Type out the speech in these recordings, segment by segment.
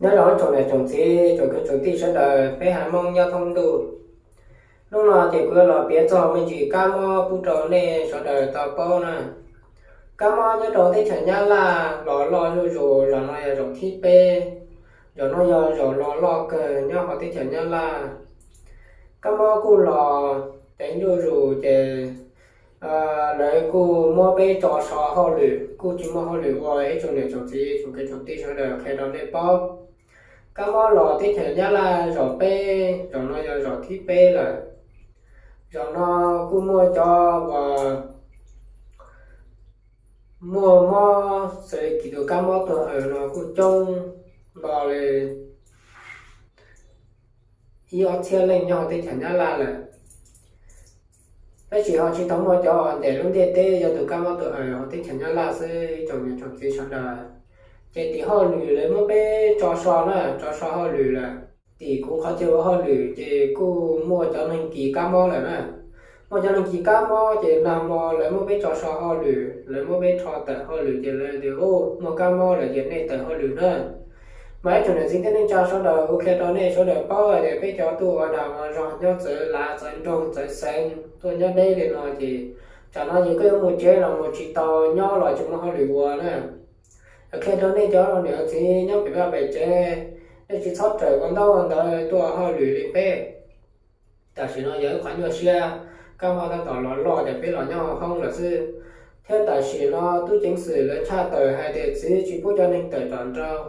Nyob zoo tsoom niam tsoom txiv tsoom kwv tsoom tij sawv daws, peb haiv Hmoob nyob thoob ntuj. Hnub no ces kuv yuav los piav txog me ntsis kab mob pub rau nej sawv daws tau paub na. Kab mob nyob rau teb chaws Nyab Laj los loj zuj zus, zaum no yog zaum thib peb, zaum no yog zaum los loj kawg nyob hauv teb chaws Nyab Laj. Kab mob kuj los ceev zuj zus ces lawv kuj muab peb tso so hauj lwm, kuj tsis muaj hauj lwm ua. Ib tsoom niam tsoom txiv tsoom kwv tsoom tij sawv daws, qhia rau nej paub, kab mob los teb chaws Nyab Laj zaum peb, zaum no yog zaum thib peb lawm. Zaum no kuj muaj cov uas muaj mob xws li kis tus kab mob tuag aws no kuj coob nto li ib ob txhiab leej nyob hauv teb chaws Nyab Laj lawm. Tab sis ho tsis tau muaj cov ntes lub ntiaj teb yog tus kab mob tuag aws hauv teb chaws Nyab Laj xwb, ib tsoom niam tsoom txiv sawv daws. Ces tim hauj lwm lawv muab peb tso so na, tso so hauj lwm lawm. Tim kuv qhov chaw ua hauj lwm ces kuj muaj cov neeg kis kab mob lawm na. Muaj cov neeg kis kab mob ces nag hmo lawv muab peb tso so hauj lwm, lawv muab peb rho tawm hauj lwm ces lawv tias, Muaj kab mob lawm ces nej tawm hauj lwm na. Mas ib tsoom niam txiv thiab neej tsa sawv daws, kuv qhia rau nej sawv daws paub tias peb cov tuaj ua dag ua zog nyob txawv lav txawv nroog txawv xeev tuaj nyob deb li no ces tsam no ces koj yuav mus tsev los mus tsis tau, nyob los tsis muaj hauj lwm ua na. Qhia rau nej cov niam txiv nyob pem vaj pem tsev, nej tsis txhob rawm ua ntaub ua ntawv tuaj hauj lwm li peb. Tam sim no yog ib qhov nyuaj siab, kab mob tab tom los loj ces peb los nyob hauv hoob lawm xwb. Thiab tam sim no tub ceev xwm lawv tshaj tawm hais tias txwv tsis pub cov neeg tawm tom nraud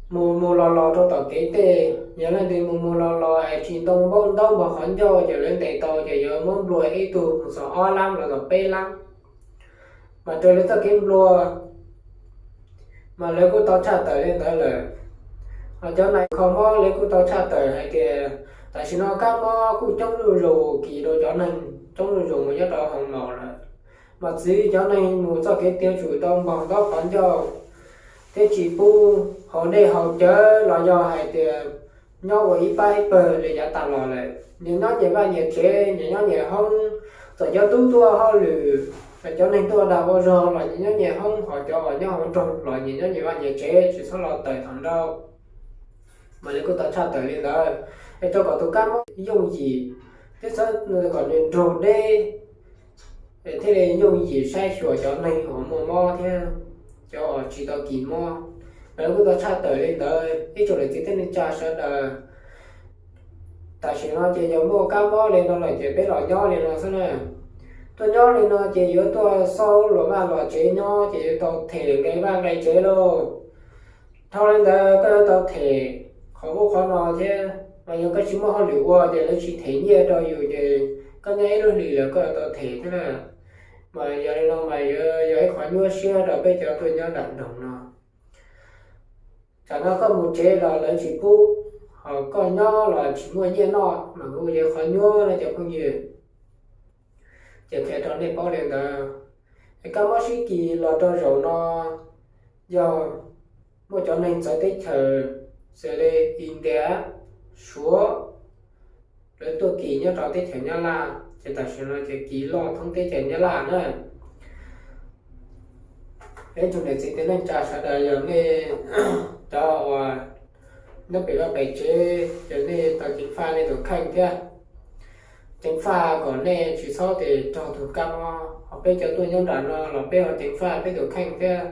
mus mus los los rau tom kev tej. Yog leej twg mus mus los los es tsis ntoo npaub ntaub npog qhov ncauj ces lawv ntes tau ces yuav muab nplua ib tug mus txog ob lab los txog peb lab, mas raws li txoj kev nplua. Mas lawv kuj tau tshaj tawm li ntawd lawm. Ho cov neeg kho mob lawv kuj tau tshaj tawm hais tias tam sim no kab mob kuj coob zuj zus kis rau cov neeg coob zuj zus mus nyob rau hoo maum lawm. Mas txwv cov neeg mus txoj kev tiag tsum tau npog ntaub qhov ncauj thiab tsis pub haus dej haus cawv los yog hais tias nyob ua ib pab ib pawg li yav tas los lawm. Nyias nyob nyias vaj nyias tsev, nyias nyob nyias hoob. Txawm cov tub tuaj hauj lwm, cov neeg tuaj dag ua zog los nyias nyob nyias hoob, ho cov uas nyob hauv nroog los nyias nyob nyias vaj nyias tsev, tsis txhob los tawm tom nraud. Mas lawv kuj tau tshaj tawm li ntawd, es rau kom tus kab mob yooj yim thiab txhob kom nws nrug deb, thiaj li yooj yim saib xyuas cov neeg uas muaj mob thiab cov uas tsis tau kis mob. Lawv kuj tau tshaj tawm li ntawd, ib tsoom niam txiv thiab neej tsa sawv daws. Tam sim no ces yog muaj kab mob li no lawm ces peb los nyob li no xwb na. Tuaj nyob li no ces yuav tuaj xauj luag vaj luag tsev nyob ces yuav tau them nqe vaj nqe tsev lauj. Dhau li ntawd koj yuav tau them qhov ub qhov no thiab, mas yog koj tsis muaj hauj lwm ua ces lawv tsis them nyiaj rau yus ces koj nyob ib lub hlis lawm koj yuav tau them thiab na. Mas yog li no mas yuav yog ib qhov nyuaj siab rau peb cov tuaj nyob nram nroog no. Tsam no koj mus tsev los lawv tsis pub, ho koj nyob los tsis muaj nyiaj noj, mas kuj yog qhov nyuaj no cov phooj ywg. Ces qhia rau nej paub li ntawd. Es kab mob sib kis los rau zaum no yog muaj cov neeg txawv teb chaws xws li India, Suav, lawv tuaj kis nyob rau teb chaws Nyab Laj, ces tam sim no ces kis loj thoob teb chaws Nyab Laj na. Ib tsoom niam txiv thiab neej tsa sawv daws, yog nej cov uas nyob pem vaj pem tsev ces nej tau ceev faj nej tus kheej thiab. Ceev faj kom nej tsis txhob tes raug tus kab mob, ho peb cov tuaj nyob nram no los peb ho ceev faj peb tus kheej thiab.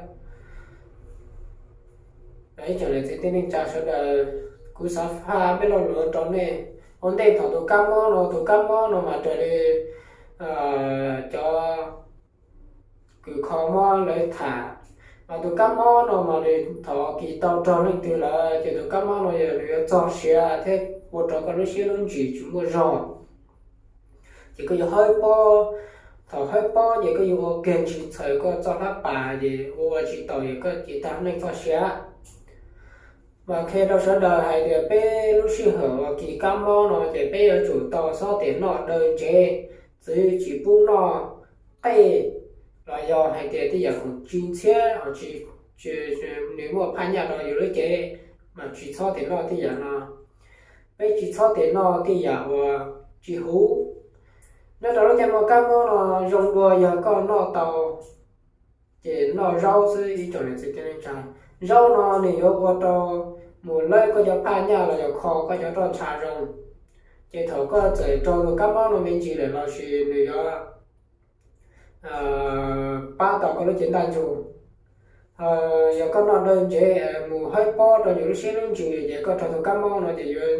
Ib tsoom niam txiv thiab neej tsa sawv daws, kuv xav faj peb lo lus rau nej. Ua ntej thaum tus kab mob no, tus kab mob no mas raws li cov kws kho mob lawv tham, mas tus kab mob no mas nws thaum kis tau raug leej twg lawm ces tus kab mob no yog nws yuav txog siav thiab ua rau koj lub siab lub ntsws tsis muaj zog, ces koj yuav hawb pob. Thaum hawb pob ces koj yuav ua kiag ntsis txhaws koj txoj hlab pas ces ua ua tsis taus ces koj cia tag neej txoj sia. Mas qhia rau sawv daws hais tias peb lub sij hawm uas kis kab mob no ces peb yuav tsum tau xob tes noj daw ntsev, txwv tsis pub noj qej los yog hais tias tej yam khoom tsis ntxhiab, nws muaj phaj nyaj rau yus lub cev, mas tsis txhob tes noj tej yam no. Peb tsis txhob tes noj tej yam uas tsis huv. Nyob rau lub caij muaj kab mob no zoo dua yog koj noj tau ces noj zaub xwb ib tsoom niam txiv thiab neej tsa. Zaub no nws yuav ua rau mus lawb koj cov phaj nyaj los yog kho koj cov roj ntsha zoo. Ces thaum koj txawm raug tus kab mob no me ntsis lawm los sis nws yuav pab tau koj lub cev ntaj ntsug. Yog koj noj dawb ntsev mus hawb pob rau yus lub siab lub ntsws ces koj raug tus kab mob no ces yuav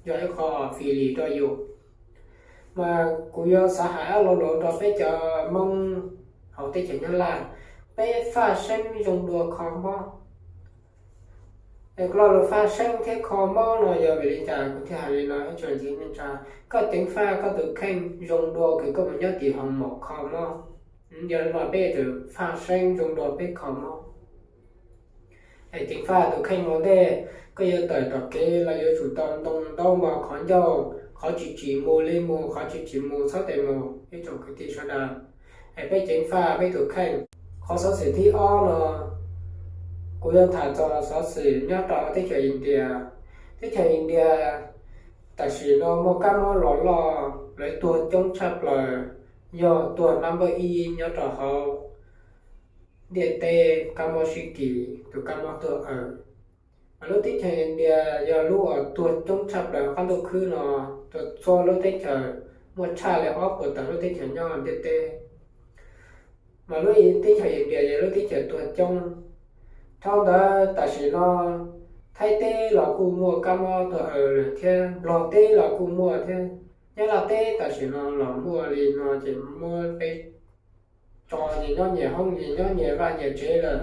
yog ib qho fim lis rau yus. Mas kuv yuav xav hais ob lo lus rau peb cov Hmoob hauv teb chaws Nyab Laj, peb faj seeb zoo dua kho mob. Es lo lus faj seeb thiab kho mob no yog vim li cas kuv thiaj hais li no? Ib tsoom txiv neej tsa, koj ceev faj koj tus kheej zoo dua kws koj mus nyob tim hoos maum kho mob. Yog li no peb yuav tsum faj seeb zoo dua peb kho mob. Es ceev faj tus kheej ua ntej, koj yuav tawm tom kev los yuav tsum tau ntoo ntaub mos qhov ncauj, qhov tsis tsim mus li mus, qhov tsis tsim mus txhob tes mus, ib tsoom kwv tij sawv daws. Es peb ceev faj peb tus kheej. Qhov xov xwm thib ob no, kuv yuav tham txog xov xwm nyob rau teb chaws India. Teb chaws India tam sim no muaj kab mob los loj, lawv tuag coob tshaj plaws, yog tuag nab npawb ib nyob rau hauv ntiaj teb kab mob sib kis, tus kab mob tuag aws. Mas lub teb chaws India yog lub uas tuag coob tshaj plaws qab ntuj khwb no, rau txhua lub teb chaws muaj tshaj li ob puas tawm lub teb chaws nyob ntiaj teb. Mas lub teb chaws India yog lub teb chaws tuag coob. Dhau ntawd tam sim no Thaib teb los kuj muaj kab mob tuag aws lawm thiab, Nplog teb los kuj muaj thiab, Nyab Laj teb tam sim no los muaj li no ces muab peb tso nyias nyob nyias hoob, nyias nyob nyias vaj nyias tsev lawm.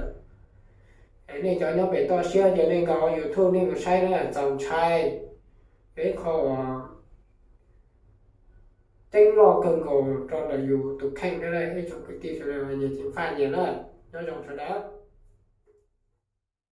Es nej cov nyob pem toj siab ces nej nkaus YouTube nej mus saib na, txaus ntshai. Yog ib qho uas ceeb loj kawg nkaus rau ntawm yus tus kheej thiab ib tsoom kwv tij sawv daws, nyias ceev faj nyias na. Nyob zoo sawv daws.